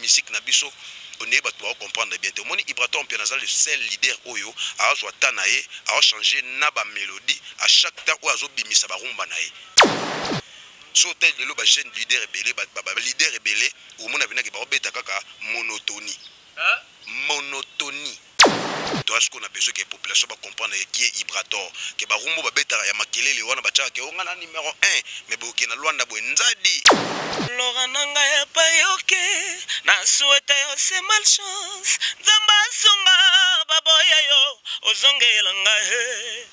musique na biso ondeye bato baocomprendre bien te. Omoni, Ibrator Mpiana aza le seul leader oyo azwa ta na ye, aochange na bamélodie à chaque temps oyo azobimisa barumba na ye. So otali lelo bajeune leader ebele, baleader ebele, omona penaki baobeta kaka monotonie, monotonie. Toza sikoyo na besoin ke population bacomprendre qui est Ibrator, ke barumbu babetaka ya makelele wana batiaka ke onga na numéro 1, mais boke na Lwanda boye nzadi. Lora na ngai epai oke, nasuete yo se malchance. Nzambe asunga, baboya yo, ozongela ngai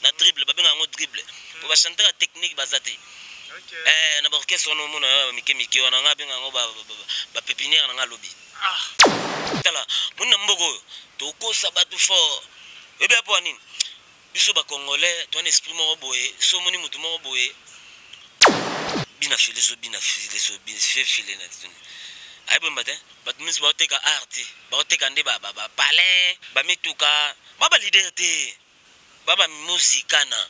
na dribble. Babenga yango dribble po bachanteur ya technique baza te. Na baorchestre wana, omona mike mike wana, ngai abenga yango bapépinière na ngai. Alobi tala, moni na mboka oyo tokosa bato fort. Oyebi ya mpo ya nini? Biso bacongolais towana esprit moko boye. So omoni motu moko boye, bina file, so bina file, so fe file na ayebomba te. Bato minso baoteka art te, baoteka nde bapalin, bamituka, ba baleader te, ba bamuzikana.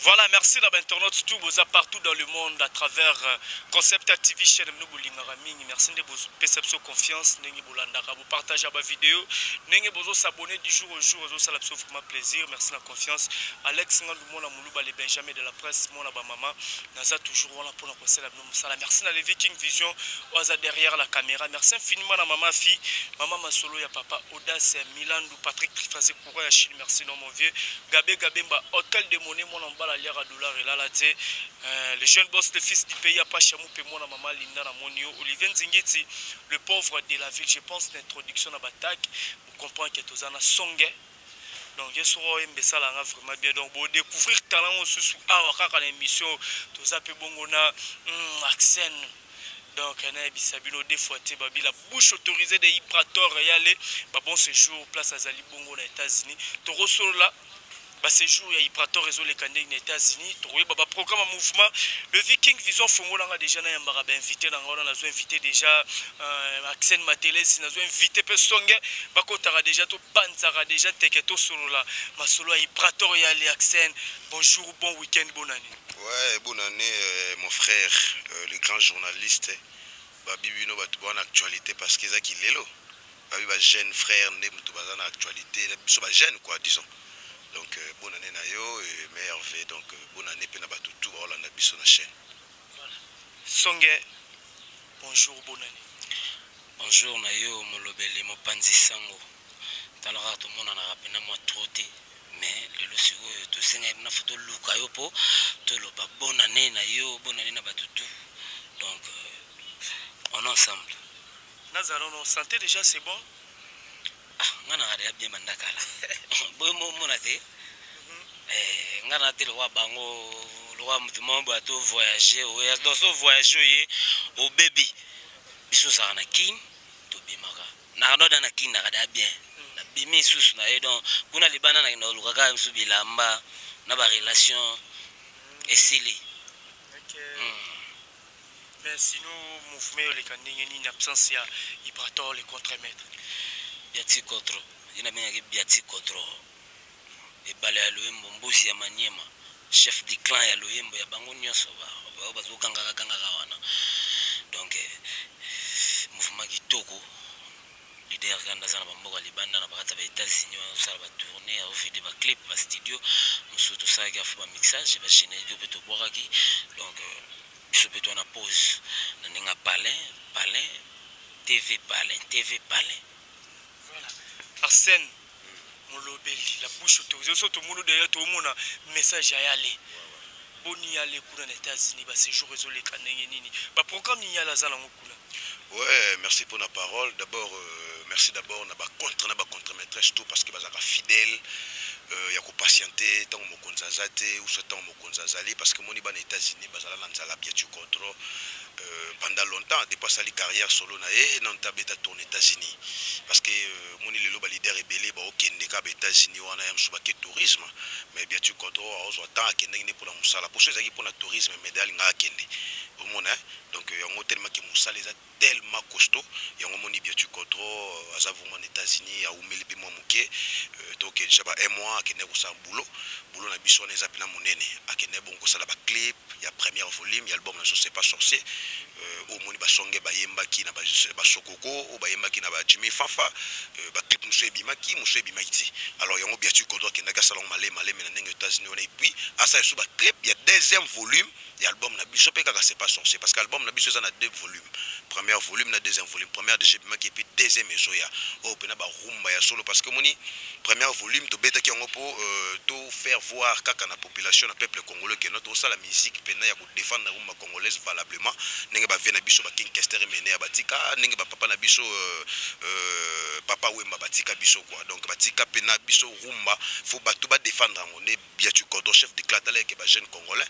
Voilà, merci na internautes tout boza partout dans le monde à travers Concept TV, chaîne nous bolingaka mingi. Merci nde bopesa biso confiance, ndenge bolandaka, bopartage ba vidéo, ndenge bozo s'abonner du jour au jour, ezosala biso vraiment plaisir. Merci na confiance. Alex Ngandu, mona Muluba, le Benjamin de la presse, mona ba mama, naza toujours wana mpona kosala bino mosala. Merci na Levi King Vision oyo aza derrière la caméra. Merci infiniment na mama fi, mama masolo ya papa Audace Milandu, Patrick Trifase, courant ya Chine. Merci non mon vieux Gabe Gabemba, Hôtel de Monnaie, mwana mobala aliaka dollar elala te, le jeune boss, le fils du pays, Apacha Moupe, mwana mama Linda na monio, Olivier Nzingiti, le pauvre de la ville. Je pense l'introduction na batak, vous comprenez que toza na songe. Donc ye soko oyemba, esalanga vraiment bien. Donc bodécouvrir talent mosusu awa kaka na émission. Toza mpe bongo na Arsène. Donc nayebisa bino deux fois te, babi la bouche autorisée de Ibrator Yale, babon séjour place azali bongo na États-Unis. Tokosolola baséjour ya Ibrator ezoleka ndenge na États-Unis, tokoyeba baprogramme ya mouvement le Viking Vision. Fongolanga déjà, nayambaka bainvité na nga wana. Nazo invité déjà Axène Matelesi, nazo invité mpe Songe, bakotaka déjà, topanzaka déjà teke, tosolola masolo ya Ibrator Yale. Axène, bonjour, bon week-end, bonne année. Ouais, bonne année, mon frère, le grand journaliste. Babi bino bato baza na actualité parce que ezaki lelo. Babi ba jeune frère nde moto baza na actualité, biso ba jeune quoi, disons. Donc bonne année na yo et meilleur vœu. Donc bonne année pe na bato tout baolanda biso na chaîne. Voilà. Songe, bonjour, bonne année. Bonjour na yo, molobeli mopanzi sango. Tala kaka, tomonanaka mpena mwa trop te, mais lelo sikoyo tosengaki mpena fo toluka yo mpo toloba bonne année na yo, bonne année na bato tout. Donc on est ensemble. Nazala no santé déjà, c'est bon. Ah, nga nanga deya bien banda kala boye, momona te. Nga na te lokwa bango, lokwa motu moko boye ato voyage oye. Donc so voyage oye, obebi. Biso ozalaka na Kine, tobimaka naka na Kine, naka deya bien. Nabimi lisusu na ye, donc kuna libanda nakenda koluka kaka misu, bilamba na barelation esili. Mais sinon mouvement oleka ndenge nini, absence ya Ibrator le contre-maître? Biati Kotro, ye nabengaki Biati Kotro, ebale ya loyembo, mbusi ya Maniema, chef du clan ya loyembo ya bango nyonso oyo bazogangaka gangaka wana. Donc mouvement kitoko. Leader kanda aza na bamboka libanda, na bakati ya baÉtats-Unis wana, azosala batournée, azovide baclip, bastudio mosusu tosalaki afo, bamixage, bagénérique mpe tobwakaki. Donc biso mpe towana pause na ndenge ya Palin, Palin TV, Palin TV, Palin. Voilà. Arsène molobeli, la bouche autorisée. So tomoni d'ailleurs, tomona message ya Yale. Boni Yale kuna na États-Unis, baséjour ezoleka ndenge nini, baprogramme nini Yale aza nango kuna? Ouais, merci pour la parole. D'abord, merci d'abord na ba contre, na ba contre maîtresse tout, parce que bazaka fidèle, ya ko patienter tant mokonzi aza te ou soit tant mokonzi azali, parce que moni bana États-Unis bazala na nzala bien tu contrôle pendant longtemps depuis asali carrière solo na ye na ntabeta tourne États-Unis, parce que moni lelo ba leader ebele ba okende ka ba États-Unis wana, ya mosusu bake tourisme, mais bien tu contrôle aozwa temps akendeki nde mpona mosala. Poso ezalaki mpona tourisme, mais alingaka akende omona. Donc yango tellement ke mosala eza. tellement costaud. Yango moni Biatu Kodro aza vraiment na États-Unis, aumeli mpe mwa moke. Toke déjà ba un mois, akende kosala boulot. Boulot na biso wana eza mpena monene. Akende bongo kosala baclip ya première volume ya album na biso C'est pas sorcier, oyo omoni basonge bayembaki na basokoko, oyo bayembaki na bajimi Fafa. Baclip mosusu ebimaki, mosusu ebimaki te. Alors yango Biatu Kodro akendaki asala yango maleme maleme na ndenge États-Unis wana, et puis asala lisusu baclip ya deuxième volume ya album na biso mpe kaka C'est pas sorcier, parce que album na biso eza na deux volumes, première volume na deuxième volume. Première déjà ebimaki, et puis deuxième ezoya, oyo mpena barumba ya solo, parce que omoni première volume tobetaki yango mpo to faire voir kaka na population, na peuple congolais, que no tosala musique mpena ya kodéfendre rumba congolaise valablement, ndenge bavieux na biso baking Kester Mene ya batika, ndenge bapapa na biso Papa Wemba batika biso quoi. Donc batika mpena biso rumba, faut bato badéfendre yango. Nde Biatu Cordon, chef de clan, atalaki bajeune congolais,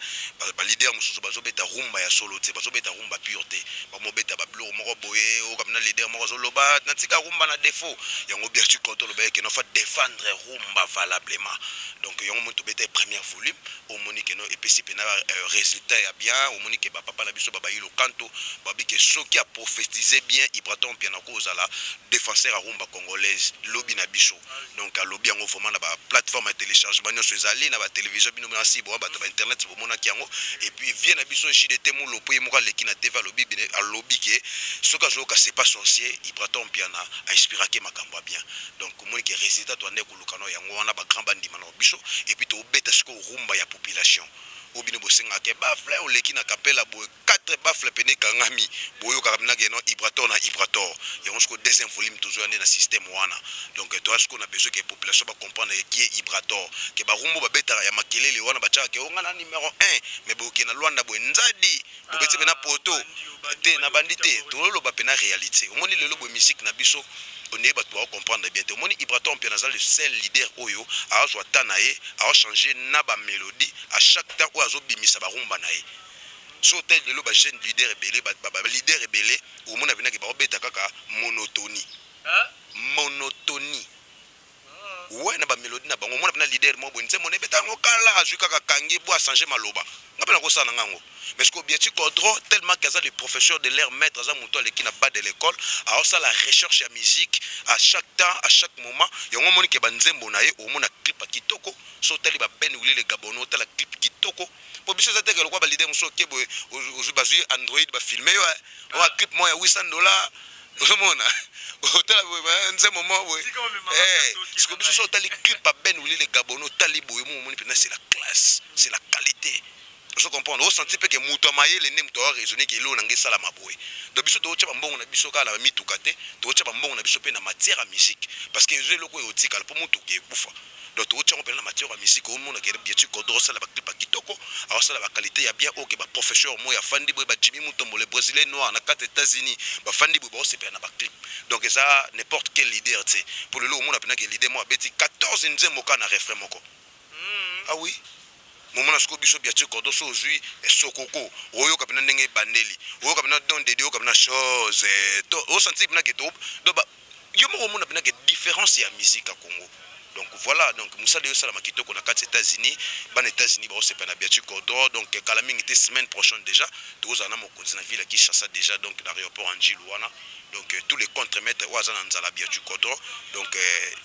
baleader mosusu bazobeta rumba ya solo te, bazobeta rumba pure te, bamobeta babiloko moko boye. Oyo kamina leader moko azoloba natika rumba na défaut. Yango Biatu Cordon olobaki que no faut défendre rumba valablement. Donc yango moni tobeta première volume, omoni que no epesi mpena résultat ya bien. Omoni que bapapa na biso babayi lokanto babi que soki aprophétise bien Ibraton Mpiana kozala défenseur ya rumba congolaise lobi na biso. Donc alobi yango vraiment na baplateforme ya téléchargement nyonso ezali na batélévision. Bino na si boa bato ba internet bomonaki yango. Et puis vieux na biso JDT Mulopo, ye moko aleki na TV, alobi, alobi que soki azoyoka C'est pas sorcier, Ibraton Mpiana ainspiraki makambo ya bien. Donc omoni que résultat toande koluka no yango wana, bagrand bandima na biso. Et puis tobeta sikoyo rumba ya population oyo bino bosengaka. Baffle oleki na kapela boye, 4 baffle pene ekangami, boyokaka mpena que no Ibrator na Ibrator. Yango sikoyo deuxième volume tozoya nde na système wana. Donc toya sikoyo na besoin que population bacomprendre qui est Ibrator, que barumbu babetaka ya makelele wana batiaka que onga na numéro 1, mais boke na Lwanda boye nzadi bobeti mpe na poto te na bandi te. Toloba mpe na réalité, omoni lelo boye musique na biso ondeye bato bakocomprendre bien te. Omoni Ibrator mpe naza le seul leader oyo azwa ta na ye, aochange na bamélodie à chaque temps oyo azobimisa barumba na ye. So otali lelo bajeune leader ebele, baleader ebele, omona mpenaki baobeta kaka monotonie, monotonie we na bamélodie na bango. Omona mpena leader moko boye, nzembo na ebeta yango kala, azwi kaka kangi bo achange maloba. Nga mpe nakosala na ngango, mais ce que Biati Cordro, tellement qu'aza le professeur de l'air, maître, aza moto aleki na bas de l'école, aosala recherche ya musique à chaque temps, à chaque moment. Yango omoni que banzembo na ye, omona clip ya kitoko. So otali baben wilile Gabon, otala clip kitoko, po biso eza teke lokwa baleader mosusu oke boye, ozwi, bazwi Android, bafilme yo oa clip moko ya 800 $. Ozomona, otala boye nzembo moko boye, siko biso so otali clip ya Ben Wilile Gabon, otali boye mo, omoni mpena c'est la classe, c'est la qualité. Ozo comprendre, osenti mpe que moto ya mayele nde moto aoraisonne que eloko na ngai esalama boye. Donc biso tootya bambongo na biso kaka na bamituka te, tootya bambongo na biso mpe na matière ya musique, parce que ezo eloko oyo otikala mpo motuka ekufa. Donc tootya yango mpena na matière ya musique. Omona que Biatu Kodro osala baclip ya kitoko, aosala baqualité ya bien, oyo que baprofesseur moyo afandi boye, bajimi Mutombo, le Brésilien noir na kati États-Unis, bafandi boye, baosepela na baclip. Donc eza n'importe quel leader te. Pour lelo omona mpena que leader moko abeti 14 nzembo kaka na refrain moko. Ah oui, momona sikoyo biso Biatu Kordo, so ozwi sokoko, oyoka mpena ndenge ebandeli, oyoka mpena don dede, oyoka mpena chose to osanti mpena que to donc yo moko omona mpena que différence ya musique ya Congo. Donc voilà, donc mosala oyo esalama kitoko na kati États-Unis, bana États-Unis baosepela na Biatu Cordro. Donc kala mingi te, semaine prochaine déjà tokozala na mokonzi na ville ya Kinshasa déjà, donc na aéroport Ndjili wana. Donc tous les contremaîtres oyo aza na nzala Biatu Cordro, donc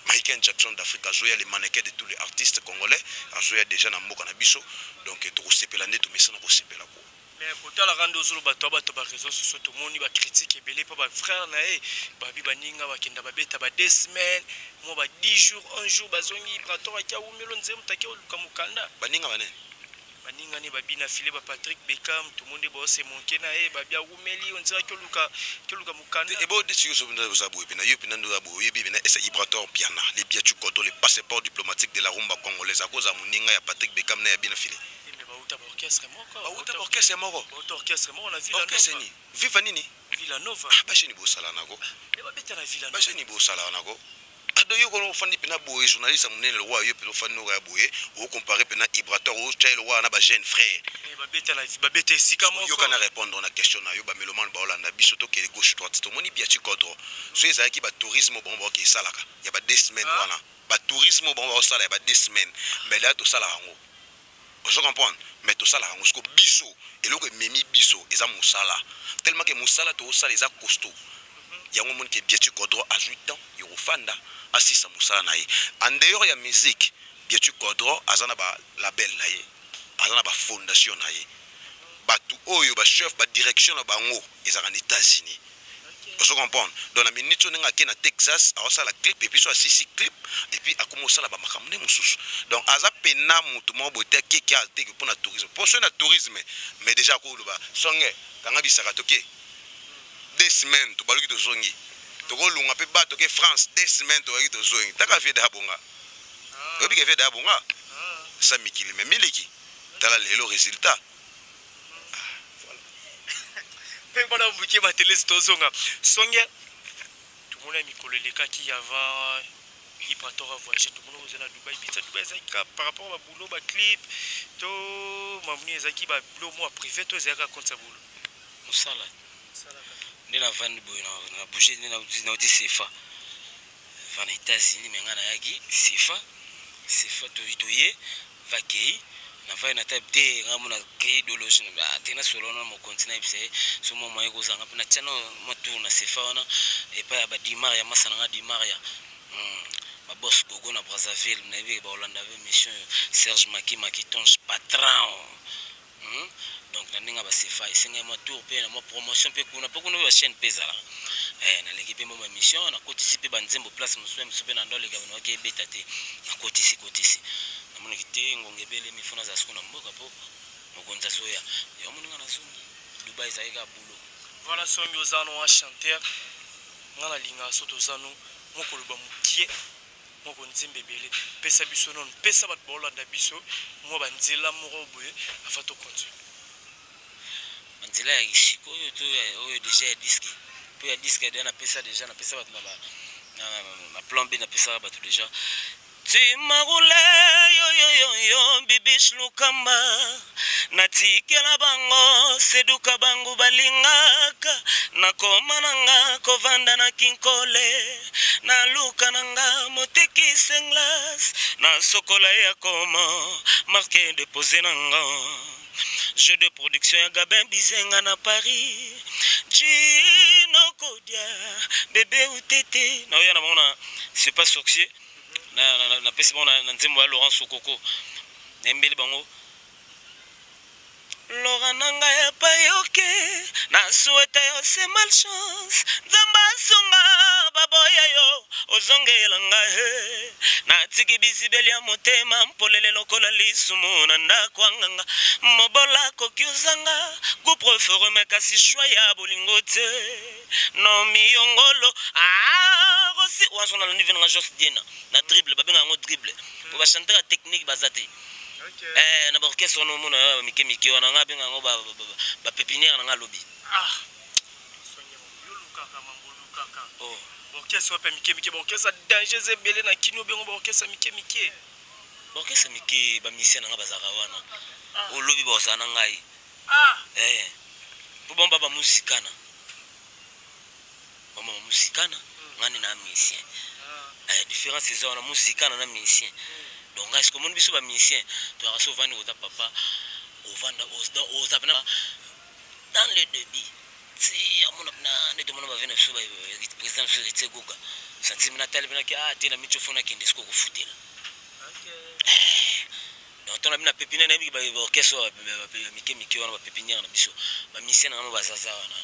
Michael Jackson d'Afrique azoya, le mannequin de tous les artistes congolais azoya déjà na mboka na biso. Donc tokosepela nde tomesana kosepela ko. Mais kotalaka nde ozoloba to bato baréseau sociaux, tomoni bacritique ebele mpo bafrère na ye babi, baninga bakenda babeta ba 2 semaines, mwa ba 10 jours, un jour bazongi. Ibrator aki awumelo nzembo taki oluka mokanda. Baninga banene? Baninga ne babina file, bapatrik Bekam, tomoni nde baose monke na ye, babi awumeli onzelaki oluka mokanda. Ebo desi yo oza boye mpena, yo mpena nde oza boye, oyebi mpena esa Ibrator Piana, le Biatu Koto, le passeport diplomatique de la rumba congolaise, akozala moninga ya Patrick Bekam na ya bina file? Mais bauta baorchestre moko. Bauta baorchestre moko? Bauta orchestre moko na Villa. Orchestre nini? Viva nini? Villa Nova. Ah, basheni bosala nako. Me babeta na Villa Nova. Basheni bosala nako. Ado yo kono ofandi mpena boye, journaliste ya monene lokwa yo mpena ofandi noka ya boye, okompare mpena Ibrator, otya ye lokwa na bajeune frère. Babeta na babeta esika moko. Yoka, na répondre na question na yo. Bamélomane baolanda biso, tokele gauche droite, tomoni Biati Codro so ezalaki batourisme bango baoke esalaka ya ba 2 semaines wana, batourisme bango baosala ya ba 2 semaines, mais leya tosalaka yango. Ozo comprendre? Mais tosalaka yango siko biso, eloko ememi biso eza mosala, tellement que mosala tozosala eza costaud. Yango omoni ke Bietu Codro azwi temps ya kofanda, asisa mosala na ye. En dehors ya musique, Bietu Codro aza na ba label na ye, aza na ba fondation na ye, bato oyo ba chef ba direction na bango ezalaka na États-Unis. Ozo comprendre? Donc na minute oyo, ndenge ake na Texas, aosala clip, et puis so asisi clip, et puis akomi osala bamakambo nde mosusu. Donc aza pena motu moko boye te akeki ateki mpo na tourisme, mpo soki na tourisme, mais déjà akoloba songe kanga bisaka, toke 2 semaines, tobaluki, tozongi, tokolunga mpe ba toke France 2 semaines, toyaki, tozongi. Taka vie da bonga, oyebi ke vie da bonga sa mikili me miliki. Tala lelo résultat. Mpe mpona buke batelesi, tozonga songe. Tomona mikolo elekaki avant Ibrator a voyagé, tomona oza na Dubai. Bisa Dubai ezalaki kaka par rapport ba boulot, ba clip to mamoni, ezalaki ba boulot mwa privé to ezalaki kaka compte ya boulot? Mosala nde navandi boye na bouge nde nauti sefa va na États-Unis, me ngai nayaki sefa sefa, toye vakei, navandi na tabe te. Ngai mona kei idéologie te, nasolo wana mokonzi nayebisa ye so mwa moye kozanga mpe natia na mwa tour na sefa wana epai ya badimar ya masa na nga dimar ya babos gogo na Brazzaville. Nayebi baolanda be mission Serge Maki Makitonge patron. Donc na ndenge ya basefa esengai mwa tour mpe na mwa promotion mpe kuna, mpo kuna mpe bachaîne mpe ezalaka. Naleki mpe mwa bamission, nakotisi mpe banzembo place mosusu mosusu mpe na ndo aleka naoki ebeta te, nakotisi kotisi, namonaki te ngonga ebelemi, fo nazala siko na mboka mpo mokonzi azoya. Yo moninga, nazongi Dubai, ezalaki kaka boulot. Voilà, songi oza no wa chanteur, nga nalingaka so toza no mokoloba mokie moko nzembe ebele. Pesa biso nono, pesa bato baolanda biso mwa banzela moko boye afa tocontinue. Banzela ya sikoyo to oyo déjà ya disque? Mpo ya disque deja napesa, déjà napesa bato na plan B, napesaka bato déjà. Tu m'as roulé yo yo yo yo bibish lukamba, natikela bango seduka, bango balingaka, nakoma nanga kovanda na Kinkole, naluka nanga moteki senglas, nasokola ya koma marque déposé nanga jeu de production ya Gabin Bizenga na Paris, Gino Kodia bébé utete naoya na bango na c'est pas sorcier, napesi bango na nzembo ya Laurent Sokoko, nayembeli bango Laurent na ngai epai oke, nasuete yo se malchance, Nzambe asunga baboya yo ozongela ngai. Natiki bizibeli ya motema mpolele lokola lisumu na ndako ya nganga. Mobola akoki ozanga goût préféré, me kasi choix ya bolingo te no miyongolo arosi wana. Nalandi ve nanga Jos Diena na dribble, babenga yango dribble po bachanteur ya technique baza te na baorchestre wana. Omona mike mike wana, nga abenga yango bapépinière na nga alobi. Oh. Baorchestre wape mike mike? Baorchestre danger eza ebele na kino, obengo baorchestre mike mike? Baorchestre mike, bamusicien na nga bazalaka wana, olobi bazala na ngai mpo bango ba bamusikana, bango bamusikana, nga nde na musicien. Différence eza wana, musikana na musicien. Donc ngai sikoyo omoni biso bamusicien toyaka so ovandi koza papa, ovanda oza pena dans le début ti amona pena nde tomona bave na biso, président na biso Héritier Goga santi mena tali penaki te na miti ofo nakende sikoyo kofutela. Donc tona bino na pépinière, nayebi baorchestre mike mike wana, bapépinière na biso, bamusicien na nga bazaza wana,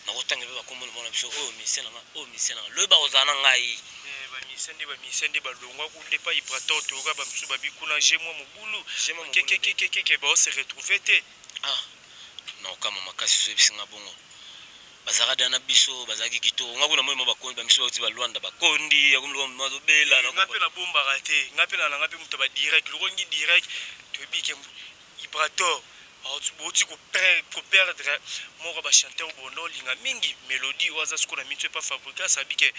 nakotanga mpe bakombo na biso, oyo musicien nanga, oyo musicien nanga, loyi bakozala na ngai. Bamusicien nde, bamusicien nde balongwa kuna epai Ibrator, toyoka bamosusu babi kuna je mwa mobulu kekekekeke, baose retrouve te. Ah, naokama makasi so ebisinga bongo. Bazalaka da na biso, bazalaki kitoko. Nga kuna moi mo bakondi, bamisu bauti balwanda, bakondi azobela. Nga mpe nabombaka te, nga mpe nalanga mpe moto badirect lokongi direct. Toyebi ke Ibrator bauti koperdre moko bachanteur bonda olinga mingi mélodie oyo aza sikoyo na mito epa Fabrikas, abi ke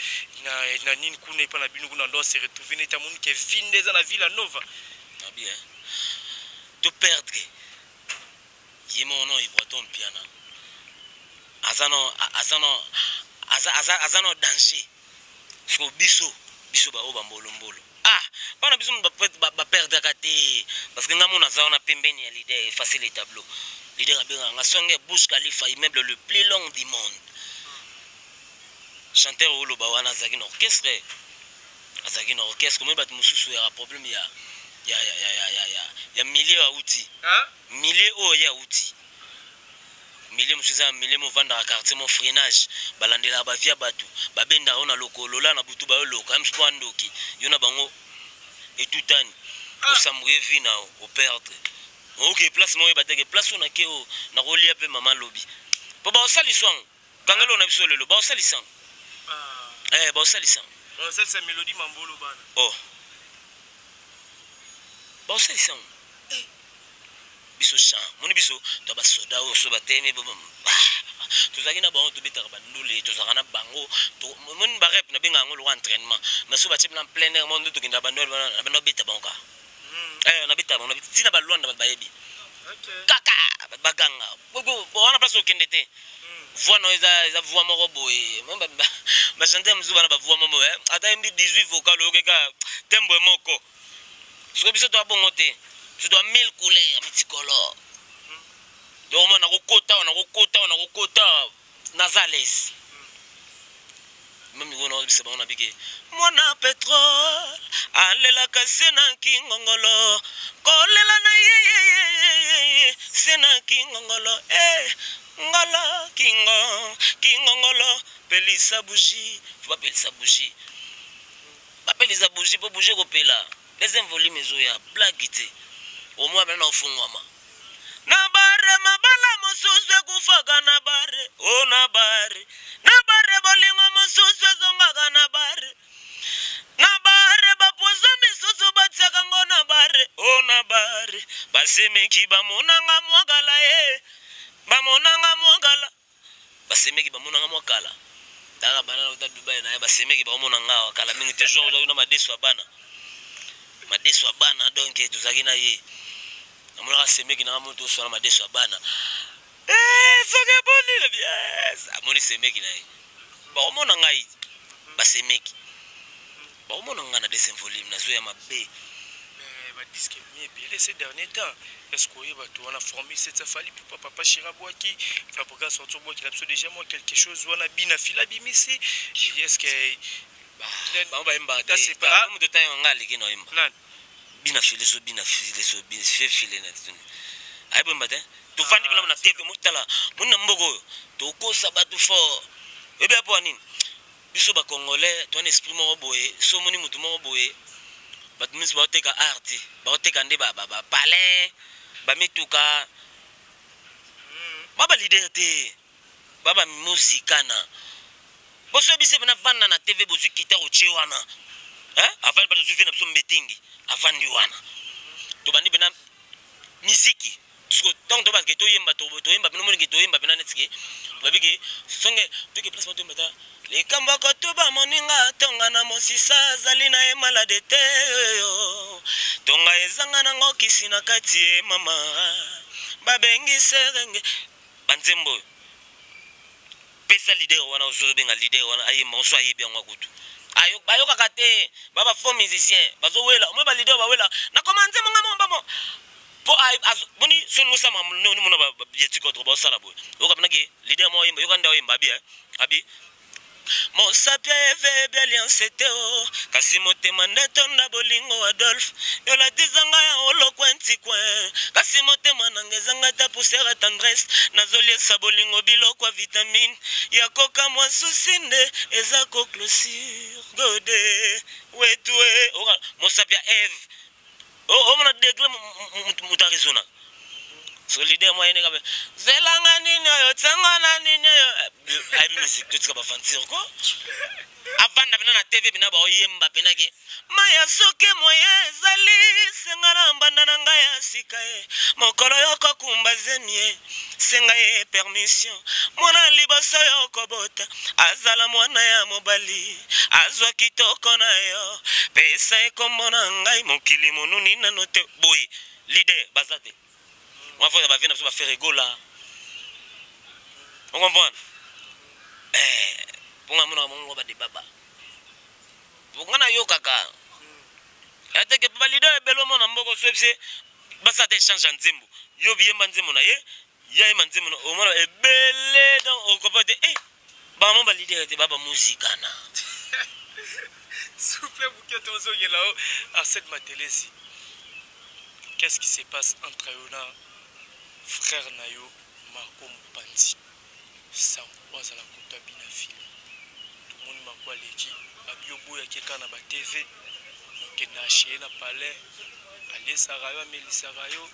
na nini kuna epa na bino kuna ndo se retrouve neti amoni ke vi nde eza na Villa Nova. Abi to perdre ye moko no Ibrator Mpiana aza no aza no aza aza aza no danger. Siko biso Biso baoyo bambolombolo, ah, bana biso baperdaka te, parce que nga mona aza wana pembeni ya leader, effacer le tableau. Leader abengaka nga songe Burj Khalifa, immeuble le plus long du monde. Chanteur oyo oloba wana azalaki na orchestre, azalaki na orchestre. Omoni bato mosusu yaka problème ya milieu auti, milieu oyo ye auti, milieu mosusu eza milieu movandaka quartier mo freinage, balandelaka bavia ya bato, babendaka yo na lokolo la na butu, bayoloka ye mosusu mpo andoki yo na bango etutani, osambuye vi na yo, operdre. Oke place moko oyeba teke place oyo nake oyo nakolia mpe mama lobi mpo baosalisa yango. Kangelo na biso lelo baosalisa yango. Baosalisa yango. Baosalisa Mélodie Mambolo bana. Oh, baosalisa yango. Biso champ moni biso to basoda oyo so batemi, tozalaki na bango, tobetaka bandule, tozalaka na bango. Moni barep nabenga yango lokwa entraînement, mais so batie na plein air mo nde tokendaka bandule na bando babeta bango kaka. Nabeta bango ntina balwanda, bato bayebi kaka, bato baganga wana place okende te. Voix no eza voix moko boye, bachanteur mosusu bana bavoix moko boye, ata yembi 18 vocal, oyoki kaka tembo moko. Soki biso toa bongo te, biso toa mille couleur multicolore. Donc omona nakokota awa, nakokota awa, nakokota, naza à l'aise. Mami wana oyebisa bango na bike mwana pétrole alelaka se na kingongolo, kolela na ye se na kingongolo, eh, ngolo kingo kingongolo. Pelisa bougie, fo bapelisa bougie, bapelisa bougie mpo bougie ekopela. Deuxième volume ezoya, blague te. Omoi bana na ofungwama na bare, mabala mosusu ekufaka na bare o na bare, na bare bolingo mosusu ezongaka na bare, na bare baposo misusu batiaka ngo na bare o na bare. Basemeki bamonanga mwakala ye, bamonanga mwakala, basemeki bamonanga mwakala. Tanga bana na uta Dubai na ye, basemeki baomona nga awa kala mingi te. Jour ozalaki na madeso ya bana, madeso ya bana, donc tozalaki na ye, namonaka semeki nanga moni toswana madeso ya bana. Soki eboni nabi amoni semeki na ye, bakomona ngai, basemeki bakomona ngai na deuxième volume nazoya mabe. Badisque mi ebele ces derniers temps, est ce que oyeba to wana formule 7 Fally Ipupa, papa Shira bwaki, Fabregas sorti, obwaki na biso déjà moi quelque chose wana, bina fila bimisi, est ce que Bango bayembaka te, moto tanga nga aleki na oyemba. Nani? Bina file so, bina file so, fe file na ayebi oyemba te. Tovandi mpena na TV, motala moni na mboka oyo tokosa bato fort. Oyebi apo ya nini? Biso bacongolais towana esprit moko boye. So omoni motu moko boye, bato minso baoteka art te, baoteka nde bapalin, bamituka, ba baleader te, ba bamuzikana. Boso biso mpena vanda na TV, bozwi kita otie wana, avandi, bato ozwi ve na biso mbetengi, avandi wana, tobandi mpena miziki. Ntango tobake toyemba, toyemba mpena, omonike toyemba mpena neti ke tobabi ke songe toke place mo toyemba ta likambo akotuba moninga tonga na mosisa azali na ye malade te, tonga ezanga nango kisi na kati ye mama babengi serenge. Banzembo oyo pesa leader wana, ozobenga leader wana ayemba, oso ayebi yango akutu bayokaka te. Ba bafaux musicien bazowela, omoi baleader bawela nakoma nzembo nga moko bamo mpo boni soni osama mona bayetika baosala boye. Oyoka mpenake leader moko oyemba, yoka nde oyemba abi abi mosapi eve alliance te o, kasi motema nde tonda bolingo. Adolphe yolatisa ya olokwa ntikwe, kasi motema nanga ezanga ta poussière ya tendresse. Nazoliesa bolingo biloko ya vitamine ya kokamwa, susi nde eza koclosure gode wetue mosapi ya Eve. Omona degré moto aresona so leader mo ayene kabe zelanga nini oyo ntango na nini oyo ayebi musique. Totika baventure ko avanda mpena na TV, mpena baoyemba mpena ke maya. Soki moye ezali senga na mbanda na ngai ya sika ye, mokolo yokokumba zemi ye, senga ye permission. Mwana liboso yo kobota azala mwana ya mobali, azwa kitoko na yo, pesa ekombo na ngai. Mokili monuni nano te boye, leader baza te. Mwa fo bavie na biso baFerre Gola, ocomprendre mponga monaka mongo badebaba. Nga nayokaka ateke baleader ebele omona mboka so ebise basala te échange ya nzembo, yo biyemba nzembo na ye, ya yemba nzembo na omona ebele. Donc okomprendre te, eh, bango baleader te, baba muzikana. S'il vous plaît, Bouquet, tozongela o Arsène Matelesi. Qu'est-ce qui se passe entre yo na frère na yo Marco Mopanzi sango oyo azala koto abina file? Tomoni Marco aleki abi oboyaki kaka na batv, okende acheter na palais, alesaka yo, amelisaka yo,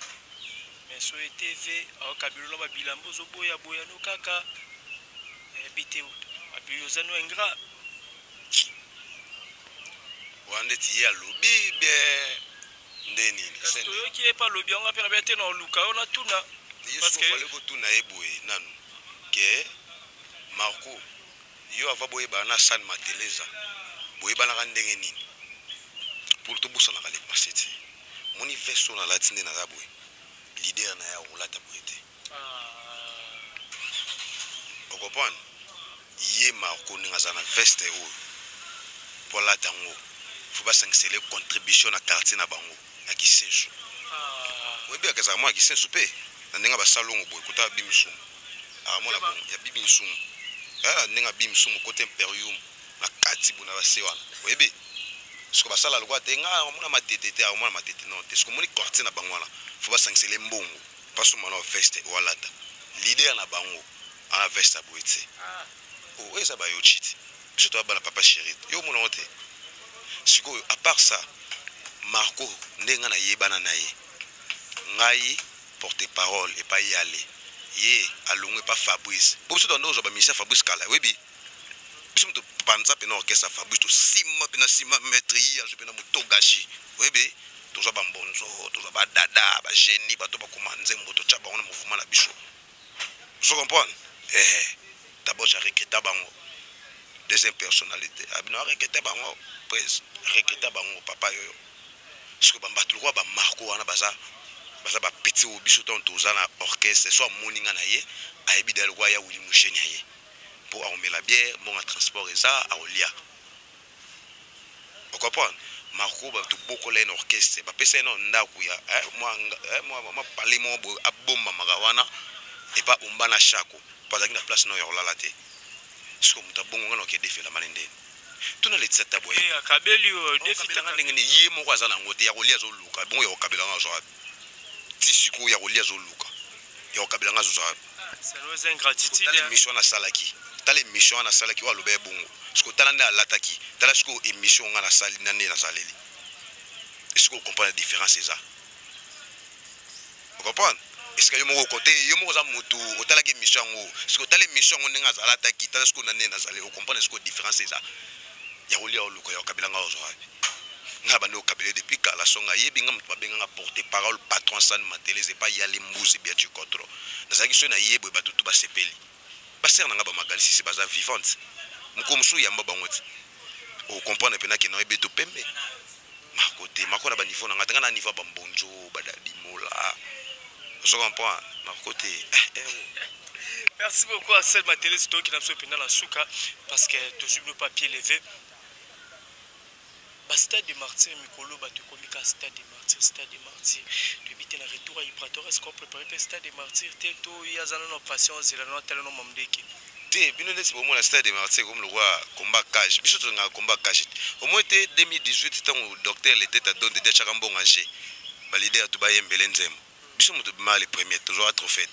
mais so ye tv aokabelo na babilamba, ozoboyaboya no kaka. Nayebi te, abi oza no ingrat. Wana ndeti ye alobi bien nde nini? Kasi toyoki ye mpe alobi yango mpe na bia te na oluka yo natuna. Parce que fallait kotuna ye boye nanu ke Marco, yo ava boyebana na San Mateleza, boyebanaka ndenge nini? Pour tobosanaka le passé te. Moni veste oyo nalati nde naza boye, leader na ye akolata boye te. Okocomprendre ye Marco ndenge aza na veste oyo, mpo alata yango fo basangisele contribution na quartier na bango ya Kisensu. Oyebikaka ezalaka mwa ya Kisensu mpe na ndenge basalongo boye kota ya Bimisumu, akamona bongo ya Bibimisumu na ndenge ya Bimisumu kote Imperium na kati boye na base wana. Oyebi siko basala lokola te nga akomona matete te, akomona matete non te. Siko omoni quartier na bango wana fo basangisele mbongo mpasoma na veste oyo alata. Leader na bango ana veste ya boye te. Oyo eza bayochi te, biso toya bana papa chéri, yo omona ngo te. Sikoyo à part ça, Marco nde ngai nayebana na ye, ngai porte parole epai yale ye alongwe epa Fabrice, po biso toanda kozwa bamisia Fabrice kala. Oyebi biso moto panza mpena orchestre ya Fabrice, tosima mpena nsima maître ye azwi mpena motogashi. Oyebi tozwa bambonzo, tozwa badada, bagenie, bato bakoma nzembo, totya bango na mouvement na biso. Ozo comprendre? Eh, d'abord ja recruta bango deuxième personnalité abino arecruta bango prise, recruta bango papa yoyo. Sikoyo bambato lokola bamarko wana baza bapeti oyo biso ntango toza na orchestre, so amoni nga na ye, ayebi daya lokola ya wili musheni ya ye, mpo akomela bière, mbongo ya transport eza, akolia. Ocomprendre? Marco, bato bokola ye na orchestre, bapesa ye na ndako ya mwa palais moko boye abombamaka wana epa omba na shako, mpo azalaki na place no ya kolala te. Sikoyo moto abongo nga na oke defelama ne ndeni tuna letisa ta boye. Akabeli oyo. Okabelanga ndenge nini? Ye moko aza nango te ya kolia, azoluka bongo ya kokabelanga azwa wapi? Ti sikoyo ya kolia azoluka, ya kokabelanga azozwa wapi? Tala émission wana asalaki, tala émission wana asalaki oyo aloba ye bongo. Sikoyo tala nde alataki, tala sikoyo émission nga nasali na nde nazaleli. Esikoyo ocomprendre différence eza, ocomprendre esika yo moko kote, yo moko oza motu otalaki émission yango. Sikoyo tala émission yango ndenge azalataki, tala sikoyo na nde nazali, ocomprendre sikoyo différence eza. Ya kolia oluka, ya kokabela nga ozwa wapi? Nga bandi okabele depuis kala. Songa ayebi nga moto babenganga porte parole patron San Matelese epai yale mbuzi biatu kotro. Nazalaki soki nayebwe bato tu basepeli, basere na nga bamagalisisi baza vivante, mokolo mosusu yamba bango ti ocomprendre mpena ke na oyebi to pembe Marco te. Marco na baniveau na nga te, nga na niveau ya bambonzo badadimola, ozo comprendre? Marco te, eh, eh, oh. Merci beaucoup Arsène Matelesi. Toyoki na biso mpenza na suka parce que tozwi bino papier levé. Bastade de Martyr, mikolo bato ekomi ka Stade de Martyr, Stade de Martyr. Toyebi te na retour ya Ibrator, est ce qu'on préparé mpe Stade de Martyr te to ye aza nano patient, ozela nano atala no mamdeke? Te, bino neti bomona Stade de Martyr comme lokwa combat cage. Biso tolingaka combat cage te. Omoi te 2018 ntango docteur Leteta don de atiaka mbongo age baleader to bayembele nzembo, biso moto bimaka le premier, tozwaka trophée.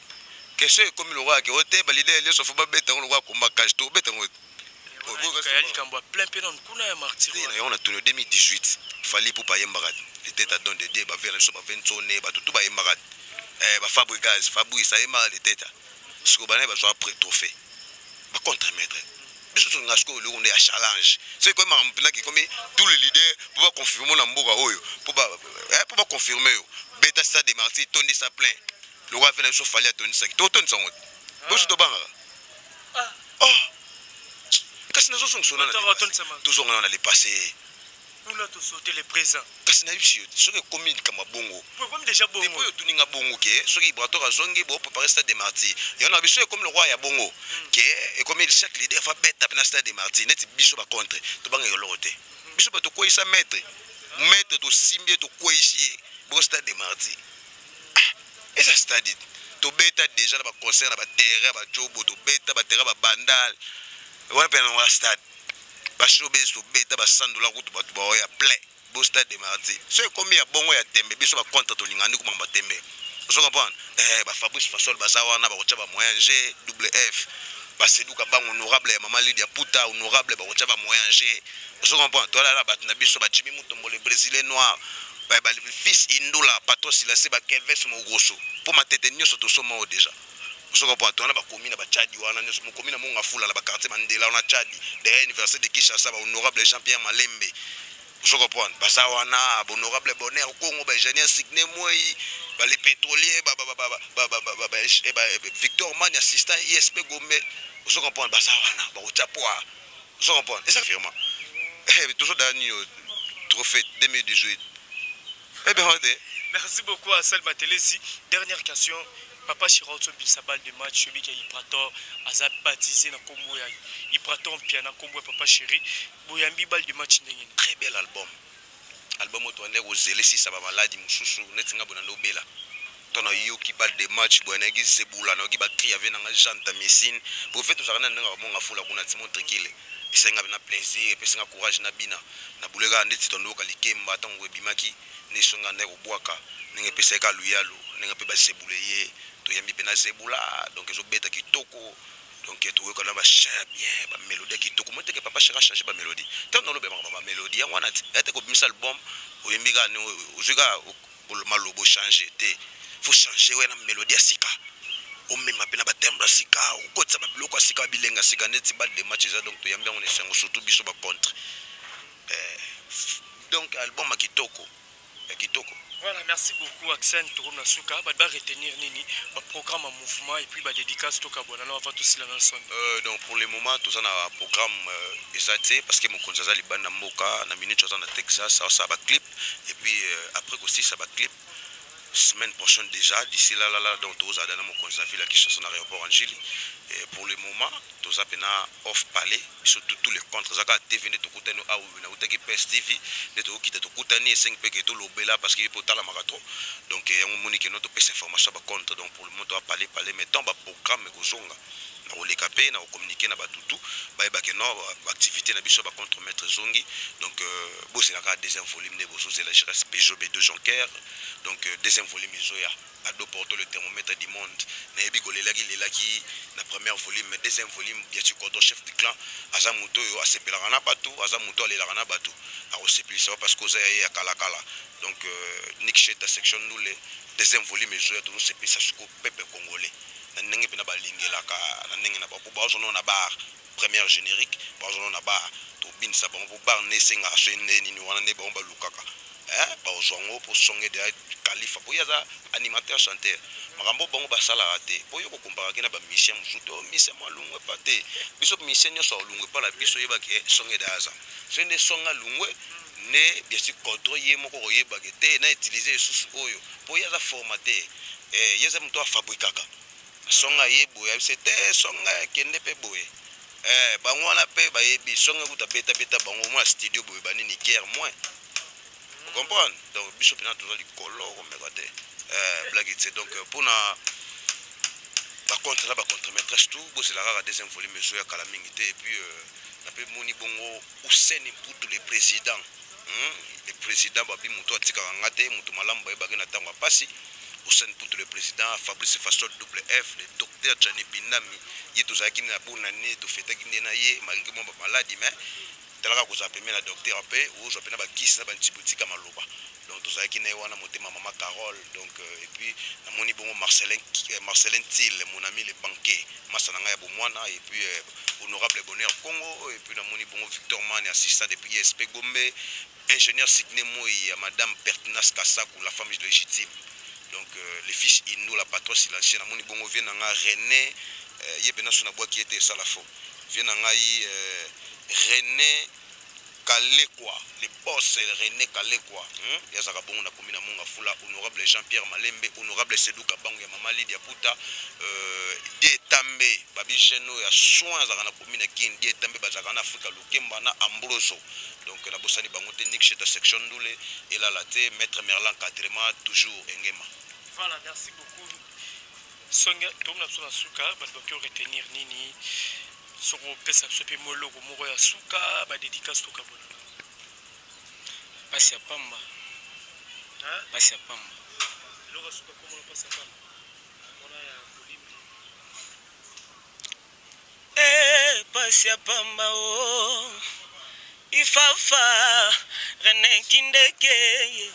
Question ekomi lokwa ke o te baleader nyonso fo babeta yango lokwa combat cage, tobeta yango. Ya likambo ya plein mpe nanu kuna ya Martyr. Na yango na tuni 2018 Fally Ipupa ayembaka Leteta don de Dieu, bavera biso bavensone, bato tu bayembaka, bafabrigas Fabrice ayembaka Leteta. Sikoyo bana bazwaka pré trophée bacontre maître. Biso tolinga sikoyo eloko nde ya challenge, soki ekomi makambo mpendaki ekomi tous les leaders mpo baconfirme na mboka oyo, mpo baconfirme yo beta Stade de Martyr, tondisa plein lokola ve na biso Fally atondisaki, totondisa yango te. Biso tobangaka. Oh, kasi nazozongisa, tozonga na le passé. Kuna tosaute le présent. Kasi nayebisi yo te, soki ekomi likambo ya bongo. Ekomi déjà bongo. Oyo otuninga bongo ke soki Ibrator azongi, bopréparé Stade de Martyr, yango na biso ekomi lokwa ya bongo ke ekomi chaque leader fa beta mpena Stade de Martyr neti biso bacontre tobangaka eloko te. Biso bato tokweyisa maître, maître tosimbi ye, tokweyisi ye bongo stade de Martyr. Ah, eza stade tobeta déjà na baconcert na baterrain bajobo, tobeta baterrain babandal wana mpe nango ya stade bashowbase, tobeta basandola kutu bato baoya plein bo stade de Martyr. So ekomi ya bongo ya tembe, biso bacontre tolinga ndi komamba tembe, ozo comprendre? Eh, bafabrice Fasol baza wana, bakotya bamoyen g double f baseduka bango, honorable ya mama Lidia Puta, honorable, bakotya bamoyen g, ozo comprendre? Toalala bato na biso, bajimi Mutombo, le Brésilien noir, fils Indula, patron Silase, bakelves Mogroso, mpo matete nyonso tosoma oyo déjà, ozo comprendre? Towana bakomi na bachadi wana nyonso, mokomi na Monga Fula na baquartier Mandela wana, Chadi derrière université de Kinshasa, bahonorable Jean Pierre Malembe, ozo comprendre? Baza wana, honorable Bonheur Congo, baingénieur Signe Moi, bale pétrolier, Victor Mani, assistant ISP Gombe, ozo comprendre? Baza wana, bakotya poids, ozo comprendre? Eza firma tozodala nini, trophée 2018 eh te. Merci beaucoup à Sal Matelesi. Dernière question. Papa Chira obimisa balle de match, oyebi ke Ibrator aza baptisé na nkombo ya Ibrator Mpiana, nkombo ya Papa Chéri. Boyambi balle de match ndenge nini? Très bel album, album oyo tobandaki kozela esisa bamaladi mosusu neti nga boye na ndobela to nayoki balle de match boye, nayaki zebula, nayoki bacri ave nanga Jean Tamisine prophète, tozalaka na ndenge bamonga fula kuna Timon Trikile, esalinga na plaisir, epesinga courage na bina na bule kaka ndeti tondoyoka likemba. Ntango ebimaki nde esonga ndenge kobwaka, ndenge epesaki ka luyalo, ndenge mpe basebule ye, toyambi mpe na zebula. Donc ezobeta kitoko, donc toyoka na bachin ya bien, bamélodie ya kitoko. Moi teke Papa Chéri achange bamélodie, ntango nalobemaka bamélodie yango wana te, ya te kobimisa album oyembi kaka, ozwi kaka maloba ochange te. Faut changer oya na mélodie ya sika, omema mpe na batembre ya sika, okotisa babiloko ya sika, babilenga ya sika neti balle de match eza. Donc toyambi yango na esengo, surtout biso bacontre. Donc album ya kitoko, ya kitoko. Voilà, merci beaucoup Axel. Tokomi na suka, bato baretenir nini? Baprogramme ya mouvement et puis badédicace, tokabwana no avant tosila na nsoni. Donc pour le moment toza na programme eza te, parce que mokonzi aza libanda mboka na minute, aza na Texas, aosala baclip et puis après kosisa baclip semaine prochaine déjà, d'ici là là là, donc tozala na mokonzi na ville ya Kinshasa, na aéroport Njili. Et pour le moment toza mpena off palais, biso tous les contre eza kaka TV nde tokutani awa, nautaki PS TV nde tokokita, tokutani, esengi mpe ke tolobela parce que po otalamaka trop. Donc yango moni ke no topesa information ya bacontre. Donc pour le moment toa parler parler, mais tant baprogramme ekozonga na koleka mpe na kocommuniquer na batutu, bayebake no baactivité na biso ya bacontre maître ezongi. Donc bozelaka deuxième volume nde bozozela Jires Peugeot B2 Jonker. Donc deuxième volume ezoya, Ado Porto, le thermomètre du monde, nayebi kolelaki lelaki na première volume, mais deuxième volume, bien sûr, Koto chef du clan aza moto oyo asepelaka na bato, aza moto alelaka na bato, akosepelisa parce que oza ya ye ya kalakala. Donc Nick Sheta, section ndule, deuxième volume ezoya, tozosepelisa siko peuple congolais na ndenge mpena balingelaka, na ndenge na bango bazona na bar première générique, bazona na bar, tobinisa bango mpo bar nde esengaka so nde nini wana nde bango balukaka bazwa yango mpo songe deya Kalifa, mpo ye aza animateur chanteur, makambo bango basalaka te, mpo yo kokomparaki na bamusicien mosusu te, musicien mo alungwe epa te. Biso musicien nyonso alungwe epa na biso, oyebaki songe deya aza soki nde songe alungwe nde bien sûr contrôle ye moko koyebaki te na utiliser lisusu oyo, mpo ye aza formateur, ye aza moto afabrikaka songa ye boye, ayebisi te songa ekende mpe boye, bango wana mpe bayebi songa ekuta betabeta bango mwa studio boye banini kere moins comprendre. Donc biso mpena toza likolo, komeka te, blague te. Donc mpona bacontre na bacontre maîtresse tout, bozela kaka deuxième volume ezoya kala mingi te. Et puis nape moni bongo Hussein Mputu, le président, Le président babi moto atikaka nga te, moto malamu bayebaki na ntango ya pasi. Hussein Mputu le président, Fabrice Fasol double F, le docteur Jani Bindami, ye tozalaki na bonane, tofetaki nde na ye malgré mwa bamaladi, mais talaka kozala pembeni na docteur mpe ozwa mpe na bakisi na baantibiotique ya maloba. Donc tozalaki na ye wana, motema mama Carole. Donc et puis namoni bongo Marcelin Til, mon ami le banquier, masa na ngai ya bomwana, et puis honorable Bonheur Congo, et puis namoni bongo Victor Mane, assistant depuis ISP Gombe, ingénieur Signé Moi ya madame Pertinas Kasaku, la femme légitime. Donc les fils Indo, la patron silencieux, namoni bongo vie na nga René, ye mpe naso nabwaki ete esala fo vie na ngai, René. Kalekwa, le boss René Kalekwa, hein? Yazaka bongo na commune ya Mongafula, honorable Jean-Pierre Malembe, honorable Sedou Kabangu ya Mama Lydia Puta, Die Tambe, babi jeune oyo ya soin azaka na commune ya Kin, Die Tambe bazaka na Afrika Lukemba na Ambroso. Donc na bosani bango te, Nick Sheta section Ndule, elala te, maître Merlin Kadrema toujours engema. Voilà, merci beaucoup. Songa, tomna biso na suka, bato bakoki retenir nini? Soki opesa biso mpe mwa eloko moko ya suka, badédicace tokabona. Pasi ya pamba, pasi ya pamba. Eloko ya suka komona pasi ya pamba wana ya kolimbi. Eh, pasi ya pamba o ifafa Rene Kindeke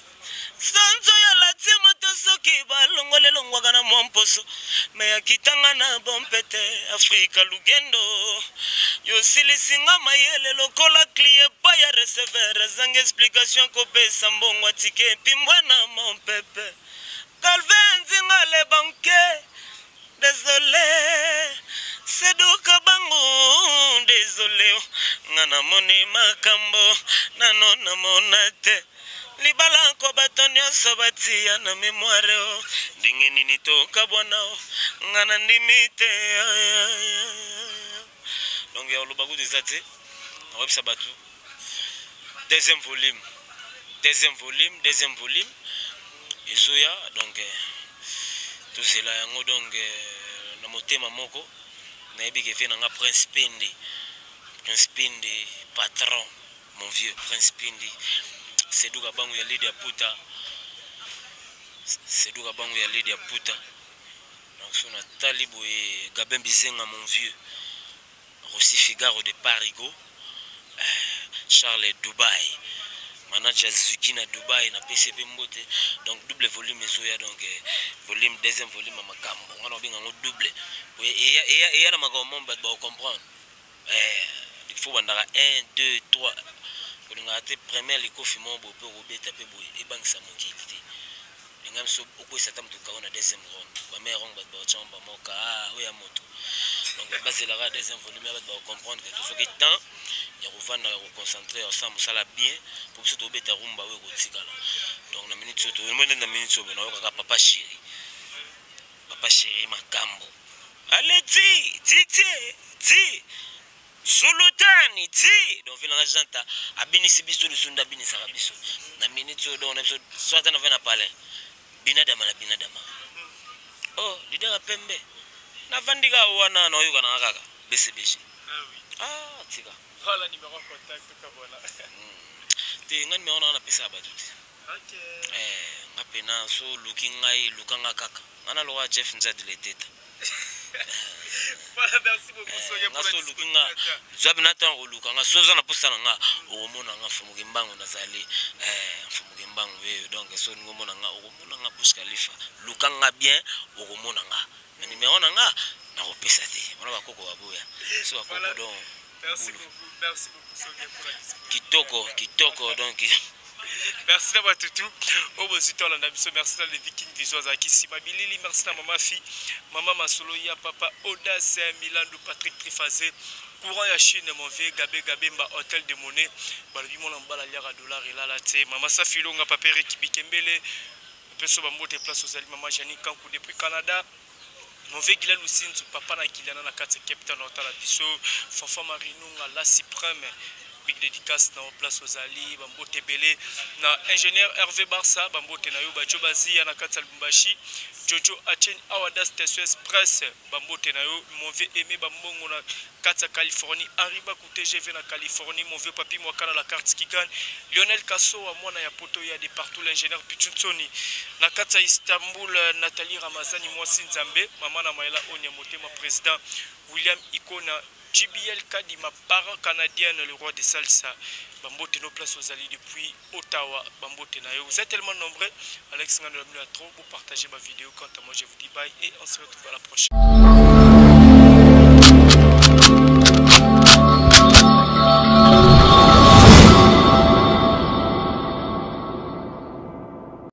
sanzo ya lati moto soki balongoli elongwaka na mwa mposo me akitanga na bompete Afrika Lugendo yosilisi nga mayele lokola clie pa ya receveur azanga explication kopesa mbongo atike pimbwa na mompepe Calvin Nzinga le banque. Désolé, seduka bango, désolé, nga namoni makambo nano namona te. Libala ko bato nyonso batia na mémoire o ndenge nini tokabwana o nga na ndimi te. Donc ya koloba kutu eza te, nakoyebisa bato deuxième volume, deuxième volume, deuxième volume ezoya. Donc tozela yango. Donc na motema moko nayebi ke vie na nga Prince Pende, Prince Pende patron, mon vieux Prince Pende, Seduka Bangu ya Lady ya Puta, Seduka Bangu ya Lady ya Puta. Donc so natali boye Gabin Bizenga, mon vieux Rossi Figaro de Parigo, Charles Dubai, manager Zuki na Dubai, na PCP mbote. Donc double volume ezoya. Donc volume, deuxième volume ya makambo nga na obenga yango double eya na makambo mo bato bakocomprendre. Il faut bandaka 1, 2, 3, kolingaka te première likofi moko boye mpe okobeta mpe boye ebangisa mokili te. Linga biso okwesa ata moto kao na deuxième round, première round bato baotyango bamoka oyo ya moto. Donc bazelaka deuxième volume ya bato bakocomprendre ke tozoki temps ya kovanda, ya koconcentre, ya kosala mosala bien po biso tobeta rumba oyo ekotikala. Donc na minute oyo toyomoni, na minute oyo nayokaka papa chéri, papa chéri makambo ale ti ti ti ti sulutani ti. Donc vi nanga janta abinisi biso lisusu nde abinisaka biso na minute oyo. Donc na biso so ata na ve na palin binadama na binadama oh leader ya pembe navandi kaka wana naoyoka nanga kaka BCBG. Ah, tika. Voilà, numéro contact tokabona. Te, nga numéro nanga napesaka bato te. Nga pena so oluki ngai, lukanga kaka nga na lokola Jeff Nzadi Leteta. Voilà, merci beaucoup Sonia. Nga so oluki nga, zwa mpena ntango koluka nga. So oza na posa na nga, okomona nga Mfumuki Mbangu. Nazali Mfumuki Mbangu eyo. Donc so olingi omona nga, okomona nga Bush Khalifa. Luka nga bien, okomona nga. Na numéro na nga nakopesa te wana bakoko baboya so bakoko. Donc Merci beaucoup, merci beaucoup Sonia pour la disponibilité. Kitoko, kitoko donc. Merci na bato tu oyo bozwi tolanda biso. Merci na le Viking Vision azalaki nsima bilili. Merci na mama fi, mama masolo ya papa Audace Milandu, Patrick Trifase, courant ya Chine, mon vieux Gabe Gabemba, Hôtel de Monnaie. Balobi mwana mobala aliaka dollar elala te. Mama Safilonga, papa Erik Bikembele, peso bambote place ozali. Mama Jani Kanku depuis Canada, mon vieux Gila Lusinzu, papa na Giliana na kati ya Cape Town otala biso. Fafa Marinunga la suprême, big dédicace na place ozali. Bambote ebele na ingénieur Hervé Barça, bambote na yo. Bajo Bazia na kati ya Lubumbashi, Jojo Achen Awada Station Express, bambote na yo. Mon vieux Aimé Bambongo na kati ya Californie, Henri Baku TGV na Californie, mon vieux Papi Mwakana la carte Kigan, Lionel Kasowa mwana ya poto ya de partout, l'ingénieur Pichunsoni na kati ya Istanbul, Nathalie Ramazani mwasi Nzambe, mama na Maela Onya Motema, président William Ikona, JBL Kadima, parent canadienne, le roi de salsa. Bambote no place ozali depuis Ottawa, bambote na yo. Vous êtes tellement nombreux. Alex Ngando, la trop, pour partager ma vidéo. Quant à moi, je vous dis bye et on se retrouve à la prochaine.